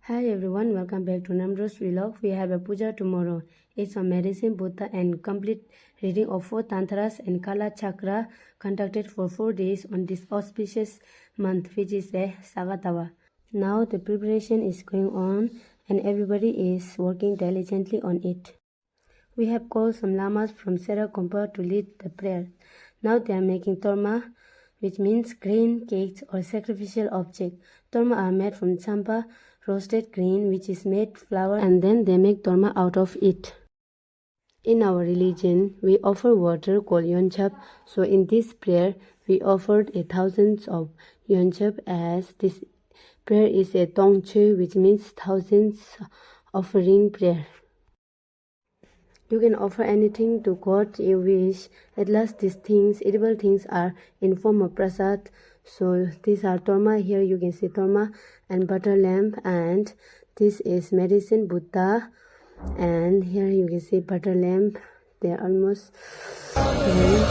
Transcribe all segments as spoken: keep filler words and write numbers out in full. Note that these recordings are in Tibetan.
Hi everyone, welcome back to Namdro's vlog. We have a puja tomorrow. It's a medicine Buddha and complete reading of four tantras and Kala Chakra conducted for four days on this auspicious month, which is a Sagatava. Now the preparation is going on and everybody is working diligently on it. We have called some lamas from Sera Gompa to lead the prayer. Now they are making torma, which means grain cakes or sacrificial object. Torma are made from champa, roasted grain, which is made flour, and then they make torma out of it. In our religion, we offer water called yonchap. So in this prayer, we offered a thousands of yonchap, as this prayer is a tongchö, which means thousands offering prayer. You can offer anything to God you wish. At last, these things, edible things, are in form of prasad. So these are torma. Here you can see torma and butter lamb, and this is medicine Buddha. And here you can see butter lamb. They are almost ready.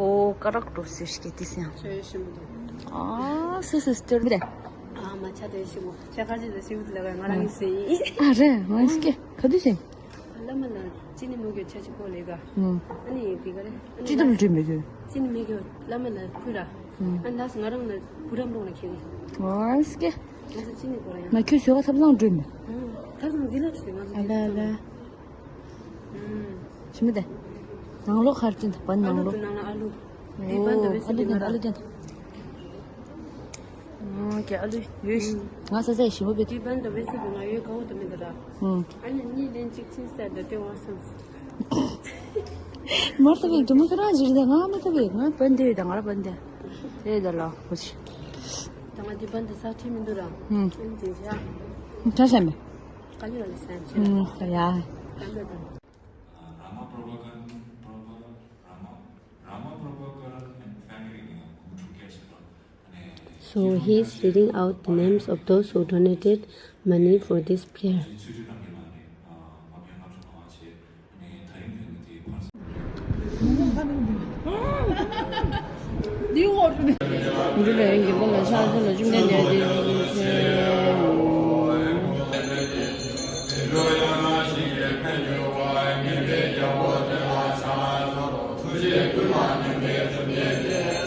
ཨོ། ཀ་རག་འགྲོ་ཟེར་ཤི་ཏི་སི་ཡང་། ཨ་སི་སི་སི་ཊར་མི་རེད། ཨ་མ་ཆ་དེ་ཤི་མོ་ཆ་ཁ་ཅི་དེ་ཤི་མོ་ལ་ང་རང་ཡིན་ཟེར་ཡིན། ཨ་རེད། ང་སྐད་ག་དུས་ཤི། བླ་མ་ལ་ཅི་ནི་མོ་གི་ཆ་ཅི་གོ་ལེ་ག་ཨ་ནི་དེ་ག་རེ། ཅི་ལྟར་འདྲི་མི་དགོས། ཅི་ནི་མེ་གི་བླ་མ་ལ་ཕུ་ར། ཨ་ནི་ལ་ང་རང་ལ་བུ་རམ་རོང་ལ་ཁྱེར་ཡིན། ང་སྐད་ང་ཚོ་ཅི་ནི་གོ་ར་ཡང་། ང་ཁྱོད་ཟོ་ག་ཐབ་ཚང་འགྲོ་མི། ཐབ་ཚང་འདི་ལ་ཁྱེར་ང་ཚོ། ཨ་ལ་ཨ་ལ། ཞི་མི་དེ། ནང་ལོགས་ཁར་ཅི་འདུག་པ་ནང་ལོགས། ནང་ལ་ཨ་ལུ། འདི་བན་དུ་བེ་སི་ཨ་ལུ་དེ་ན་ཨ་ལུ་དེ་ན། ཨོ་ཀེ་ཨ་ལུ་ཡོད་ཤི། ང་ས་ས་ཞི་མོ་བེ། འདི་བན་དུ་བེ་སི་དེ་ན་ཡོད་ཀ་བོ་དུ་མི་འདུག་ར། ཨ་ནི་གཉིས་ལན་གཅིག་ཕྱིན་ས་ད་དེ་བ་སམ། མར་ཐ་བེ་དུ་མ་ཁ་ར་ཇིར་ད་ང་མ་ཐ་བེ་ང་བན་དེ་ད་ང་ར་བན་དེ། དེ་ད་ལ་ཧོ་ཤི། ད་ང་འདི་བན་དུ་ས་ཁྲི་མི་འདུག་ར། ཨ་ནི་དེ་ཡ། ད་ཤ་མེ། ཀ་ལི་ལ་ལ་སན་ཆེ། ཡ། ཀ་ལི་ལ། Rama Prabhakar, Prabhakar, Rama, Rama Prabhakar and family ནས་དགུ་ཕྲུག་བརྒྱད་ཟེར་བ། So he is reading out the names of those who donated money for this prayer. འདི་འོག་ཏུ། འདི་ལས་རྒྱལ་པོ་ལ་ཕྱག་འཚལ་ལོ། བཅོམ་ལྡན་འདས་དེ་ཉིད་ཀྱི་ཚེ།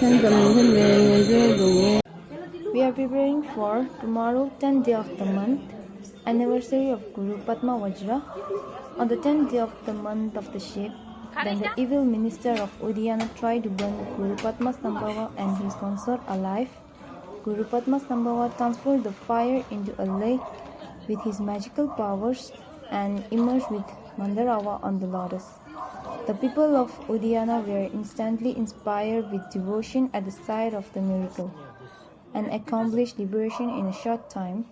སེམས་ཙམ་མི་མཐུན་པའི་ངན་འགྲོའི་སྡུག་བསྔལ། We are preparing for tomorrow, tenth day of the month, anniversary of Guru Padma Vajra. On the tenth day of the month of the sheep, when the evil minister of Udayana tried to burn Guru Padma Sambhava and his consort alive, Guru Padma Sambhava transformed the fire into a lake with his magical powers and emerged with Mandarava on the lotus. The people of Udayana were instantly inspired with devotion at the sight of the miracle and accomplished liberation in a short time.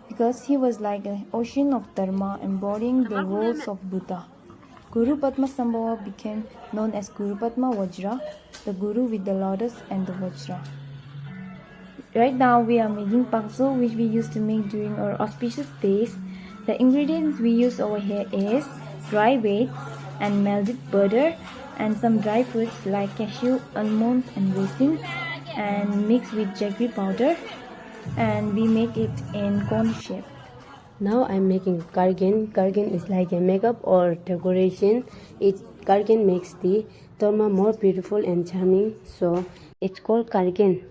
Because he was like an ocean of Dharma embodying the roles of Buddha, Guru Padma Sambhava became known as Guru Padma Vajra, the Guru with the lotus and the Vajra. Right now we are making pakso, which we used to make during our auspicious days. The ingredients we use over here is dry dates and melted butter and some dry fruits like cashew, almonds and raisins, and mixed with jaggery powder, and we make it in cone shape. Now I'm making kargen. Kargen is like a makeup or decoration. It kargen makes the torma more beautiful and charming, so it's called kargen.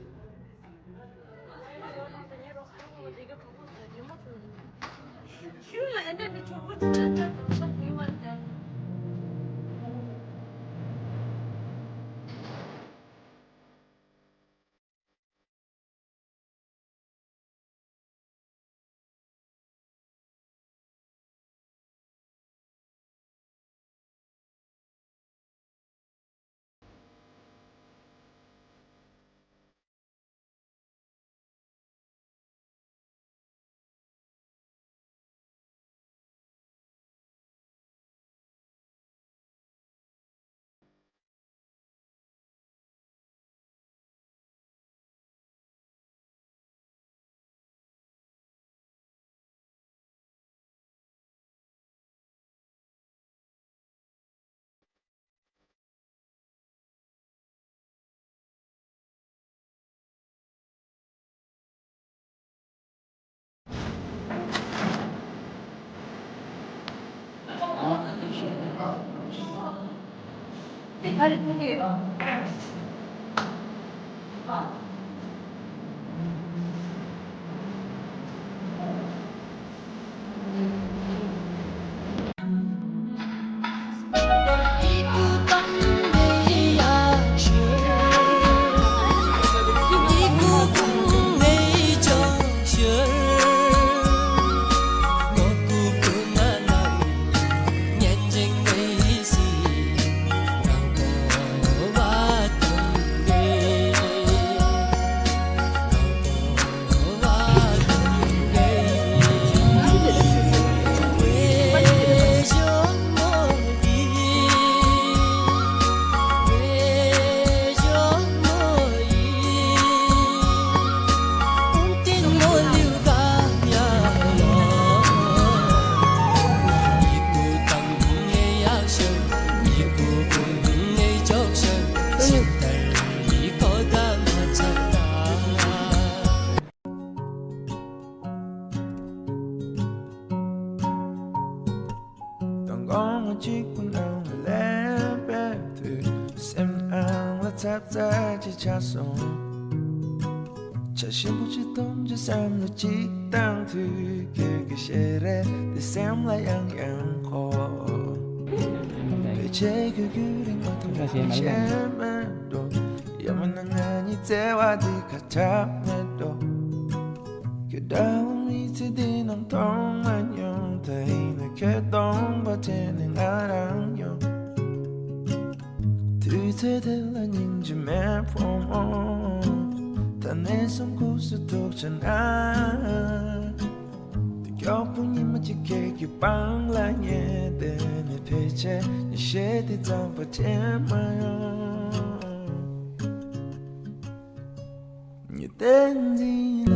དང་དགོང་མོ་གཅིག་པུ་ནང་ལ་ལེན་པའི་དུས། སེམས་ནང་ལ་ཚབ་ཚ་ཅིག་ཆགས་སོང་། བྱ་ཞིམ་པོ་ཅིག་འཐུང་རྒྱུ་བསམ་བློ་གཅིག་བཏང་དུས། ཁྱོད་ཀྱི་ཞལ་རས་དེ་སེམས་ལ་ཡང་ཡང་འཁོར། ཕལ་ཆེར་ཁྱོད་རྒྱུན་རིང་མ་ཐུབ་བྱས་མེད་འགྲོ། ཡ་མ་ན་ང་གཉིས་བརྩེ་བ་འདི་ཁ་ཆག་མེད་འགྲོ། ཁྱོད་འདྲ་བོ་མི་ཚེ་འདི་ནང་མཐོང་མ་མྱོང་། ད་ཡིན་ན་ཁྱོད་སྟོང་པ་དྲན་ནས་ང་རང་ཡོང་། དུས་ཚོད་དེ་ལ་སྙིང་རྗེ་མེད་ཕོ་མོ། ད་ནས་བཟུང་ཁུག་སུ་ཐུག་ཆ་ན། དེ་མགྱོགས་པོ་ཉི་མ་གཅིག་ཁྱེད་ཀྱི་པང་ལ་ཉལ་བསྡད་ནས། ཕལ་ཆེར་ཉི་ཤེལ་འདི་གཙང་པ་དྲན་མ་ཡོང་། ཉི་ཟླ་འཛིན་ལ་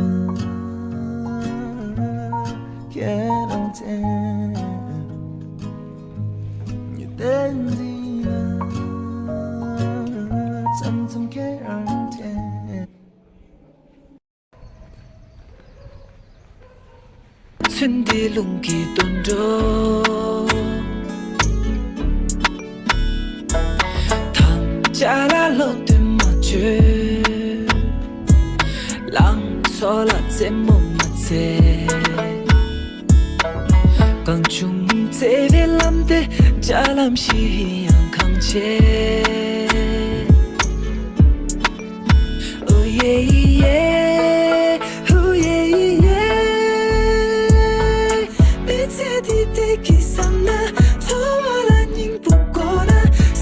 ཁྱེད་རང་མཚན། ཉི་ཟླ་འཛིན་ལ་མཚམས་མཚམས་ཁྱེད་རང་དྲན། ཚུན་འདི་རླུང་གི་དོན་འགྲོ། ཐང་ཅ་ལ་ལོག་དུས་མ་བཅོས། ལང་ཚོ་ལ་རྩེད་མོ་མ་རྩེད། གང་བྱུང་བརྩེ་བའི་ལམ་དེ་འཇའ་ལམ་བཞིན་ཡང་གང་ཆེ། ཨོ་ཡེ་ཡེ། ཧུ་ཡེ་ཡེ། མི་ཚེ་འདི་བདེ་སྐྱིད་བསམ་ན། འཚོ་བ་ལ་སྙིང་པོ་དགོས་ན།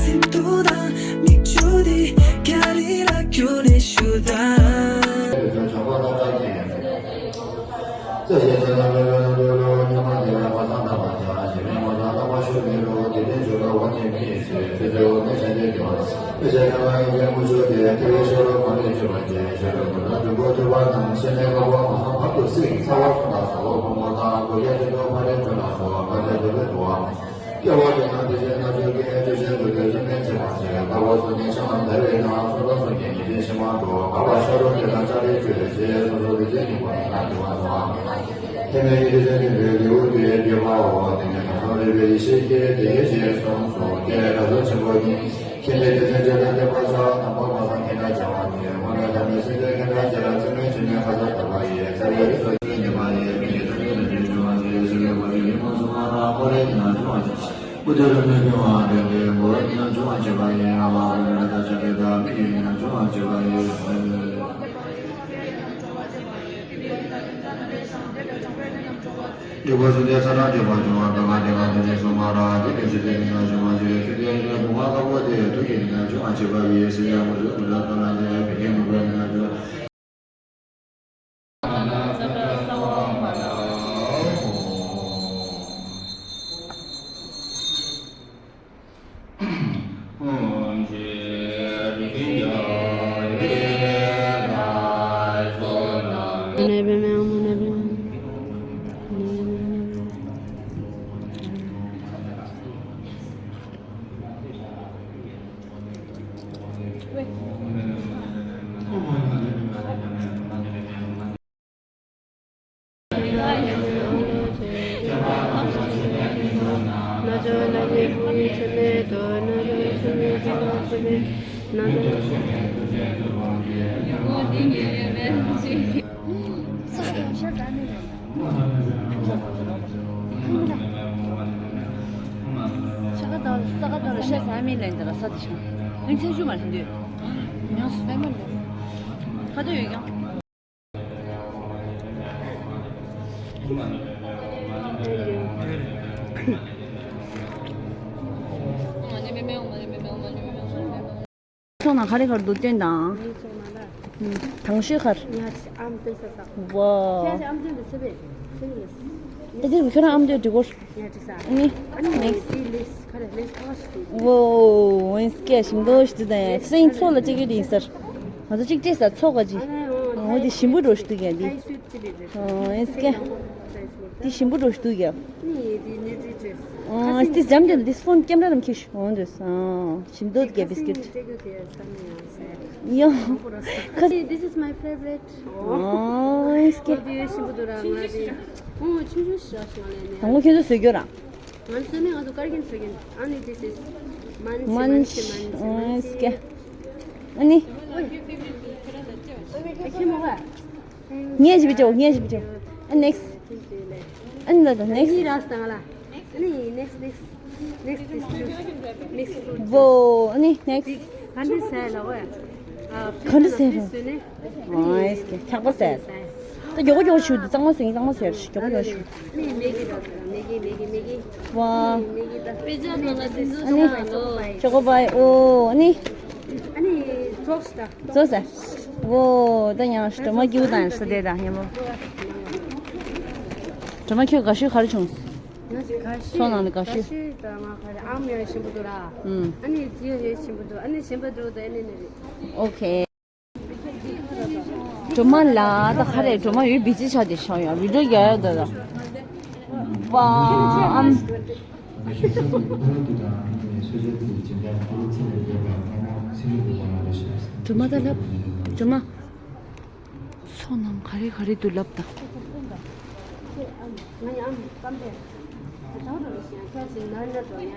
སེམས་སྡུག་དང་མིག་ཆུ་འདི་རྒྱ་རི་ལ་བསྐྱུར་ནས་ཞུ་དང་། སྐྱེ་བ་དེ་ན་དེ་བཞིན་ན་ཆོས་ཀྱི་ཆོས་ཅན་དུ་དེ་བཞིན་མེད་ཅེས་པ་ཞེས་བདག་པོ་སོ་ནས་ཆ་ལམ་དལ་བའི་ནང་སོ་སོ་སོ་སྐྱེ་ཉིད་དེ་ཕྱི་མ་འགྲོ་བ་བ་ཤ་རོ་དེ་དང་ཅ་ལའི་ཆོས་ཞེས་སོ་སོ་དེ་ཚེ་ཉིད་པོ་ནི་ན་དེ་བ་སོ། ཐེག་དམན་ཉིད་དེ་ཚེ་ཉིད་པའི་ལེའུ་དེའི་བརྒྱད་པའོ། དེ་ནས་ད་གཟོད་རིག་པའི་ཡེ་ཤེས་ཀྱིས་དེ་སྐད་ཅེས་གསུངས་སོ། ཀྱེ་དགྲ་བཟོ་ཆེན་པོ་ཉིད། ཁྱེད་ལས་དེ་ཚེ་འབྲེལ་ལྡན་བསྟན་པ་ཆ་དང་པོ་མ་སང་ཁྱེད་འདྲ་བྱ་བ་དེ་དངོས་གནས་དམ་པའི་སེམས་ཅན་ཁྱེད་འདྲ་ཅེས་ལ་ཚིག་མེད་ཆུ་མེད་ཁ་ཟས་བཏབ་པ་ཡི་རྩ་བའི་རིགས་སུ་ཉེ་བ་ཡི་མི་ཡི་ཚེ་ཉིད་ལ་འདྲེན་འབྱུང་བ་ཞེས་ཟེར་བའི་གོ་ཆོད་ཉིན་མོ་སུ་མ་ར་ཨོ་རེ་ཉི་ན་འབྱུང་བ་ཞེས་ཀུ་ཏི་ར་མེ་འབྱུང་བ་དེ་ལས་འོ་རེ་ཉི་ན་འབྱུང་བ་བྱེད་པ་ཡི་ཨ་བ་ཨོ་རེ་ར་ད་ཆ་དེ་དག་མི་ཡི་ཉི་ན་འབྱུང་བ་བྱེད་པ་ཡི། འབྲས་བུ་གསུམ་ལྡན་ས་དང་བཅས་པ་འབྱུང་བ་དགའ་བ་བདེ་བ་དེ་ནི་སོ་མ་ར་དེ་ནི་ཚེ་འདིའི་ཉི་མ་འབྱུང་བ་ཞེས་ཚེ་འདིའི་ཉི་མ་བུང་བ་དཀར་པོ་དེ་དུག་གི་ཉི་མ་འབྱུང་བ་བྱེད་པ་ཡིས་ཟེར་ཡང་མོ་ཚོས་མི་ལ་ལྟ་ལ་ནི་བི་ཀའི་མི་བུ་ཉི་མ་འབྱུང་བ། ནང་དུ། ཨོ་དེ་ངའི་ཡོད་པས་ཅི། ཤ་ཁ་དང་ས་ཁ་དང་ཤ་ཟ་མི་ལེན་དེ་ལ་ས་དེ་ཤ། ཨིན་ཚེ་ཞུ་མ་ལེན་དུས། ཡང་སུ་ལེན་མ་ལེན། ཁ་དོ་ཡོད་ཀྱང་། ཚོགས་ནང་ག་རེ་ག་རེ་འདུག་སྟོན་དང་། ཨུམ། དང་ཤོས་ག་རེ། ཨ་དེ་ཁྱོད་རང་ཨ་མདོའི་འགྲིག་གོ། ཨ་ནི། ཨ་ནི་ནེག་སི། ཝོ། ཝེན་སི་ཀེ་ཞིམ་པོ་ཞིག་འདུག་དང་ཡ། སེང་ཚོགས་ལ་སྤྲད་རྒྱུ་རེད་ཟེར། ང་ཚོ་གཅིག་སྤྲད་ས་ཚོགས་ག་ཅི། འོ་དེ་ཞིམ་པོ་འགྲོ་ཞིག་འདུག་ཡ་འདི། ཝེན་སི་ཀེ། འདི་ཞིམ་པོ་འགྲོ་ཞིག་འདུག་ཡ། ཨ་འདི་འཇམ་དེ་འདི་ཕོན་ཀེམ་ར་རམ་ཁྱི་ཞུ་འོང་འདུག་ཨ་ཞིམ་འདུག་ག་བིས་ཀིཊ། ཡོ། ཁ། This is my favorite. ཨོ་ཨིན་སི་ཀེ། ཨོ་དེ་ཞིམ་པོ་འདུག་ར་ང་དེ། ཨོ་ཆུང་ཆུང་ཞིག་ཞིག་ལས་ནས། དང་པོ་ཁྱོད་ཚོ་བཟོས་རྒྱུ་ར། ང་ཚོ་ནི་ང་ཚོ་དཀར་རྒྱན་བཟོ་རྒྱན། ཨ་ནི་this is munch munch munch munch. ཨིན་སི་ཀེ། ཨ་ནི། ཨེ་ཁྱི་མོ་ག་ངས་ཞིབ་བྱའོ། ངས་ཞིབ་བྱའོ། ཨ་ནེག་སི། ཨ་ནི་ད་ད་ནེག་སི། ཨ་ནི་ར་སྟངས་ལ། ཨ་ནི་ནེག་སི་ནེག་སི། ནེག་སི། ཝོ། ཨ་ནི་ནེག་སི། ག་འདྲ་ཟས་ལ་ཝེ། ག་འདྲ་ཟས་ར། ཨ་ཨིན་སི་ཀེ་འཁྱག་པ་ཟས། ད་མགྱོགས་པོ་མགྱོགས་པོ་ཞུ། འདི་གཙང་མ་ཟས། གཙང་མ་ཟས་ཞུ། མགྱོགས་པོ་མགྱོགས་པོ་ཞུ། ནི་མེ་གི་ད་ད་མེ་གི་མེ་གི་མེ་གི། ཝ། མེ་གི་ད། པེ་ཅ་ནང་ལ་འདི་ཚོ། ཨ་ནི་ཅོ་ཀོ་པའི། ཨོ་ཨ་ནི། ཨ་ནི་ཙོགས་ད། ཙོགས་ཟ། ཝོ། ད་ཡང་སྒྲོལ་མ་སྐྱིད་པོ་དང་ས་དེ་དང་ཉན་པོ། སྒྲོལ་མ་ཁྱོད་དགའ་ཤོས་ག་རེ་བྱུང་། ཚོགས་ནང་ནས་དགའ་ཤོས། དགའ་ཤོས་ད་ང་ག་རེ། ཨམ་ཡང་ཞིམ་པོ་འདུག་ར། ཨ་ནི་དེ་ཡང་ཞིམ་པོ་འདུག་ཨ་ནི་ཞིམ་པོ་འདུག་ད་ཨ་ནི་ནི་རེད། ཨོ་ཁེ། སྒྲོལ་མ་ལ་ད་ག་རེ། སྒྲོལ་མ་ཡོད་བི་ཅི་ཆ་དེ་ཤོག་ཡ། བི་ཌིའོ་རྒྱག་ཡ་ད་ད། པ་ཨམ། སྒྲོལ་མ་ད་ལབ། སྒྲོལ་མ། ཚོགས་ནང་ག་རེ་ག་རེ་འདུག་ལབ་ད། ང་ཡང་ཀམ་པེ། ད་ད་རུ་ཞིང་ཁ་ཞིང་ན་ན་དོ་ཡ།